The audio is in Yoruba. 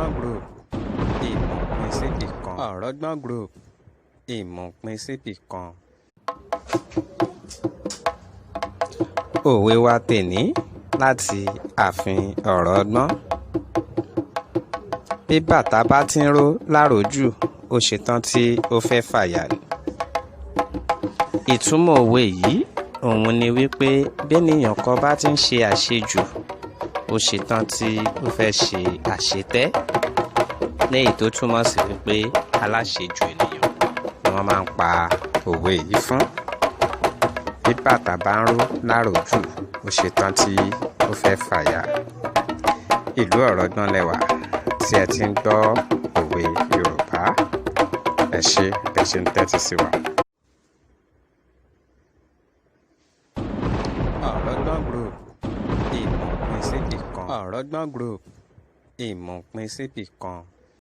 Ọ̀rọ̀gbọ́n Group, ìmọ̀ pín síbì kan. Ọ̀rọ̀gbọ́n Group, ìmọ̀ pín síbì kan. Òwe wa tèní láti ààfin Ọ̀rọ̀gbọ́n. Bí bàtà bá ti ń ró láròójù, ó ṣetán tí ó fẹ́ fàya ni. Ìtumọ̀ òwe yìí òun ni wípé bẹ́nìyàn kan bá ti ń ṣe àṣejù, ó ṣetán tí ó fẹ́ ṣe àṣetẹ́. Léyìí tó túmọ̀ sí wípé aláṣejù ènìyàn ni wọ́n máa ń pa òwe yìí fún. Bí bàtà bá ń ró láròójù, ó ṣetán tí ó fẹ́ fàya. Ìlú Ọ̀rọ̀gbọ́n lẹwà tí ẹ ti ń gbọ́ òwe Yorùbá. Ẹ ṣé bẹ́ ṣe ń tẹ́tí sí wa. Ọ̀rọ̀gbọ́n Group, ìmọ̀ pín síbì kan. Ọ̀rọ̀gbọ́n Group, ìmọ̀ pín síbì kan.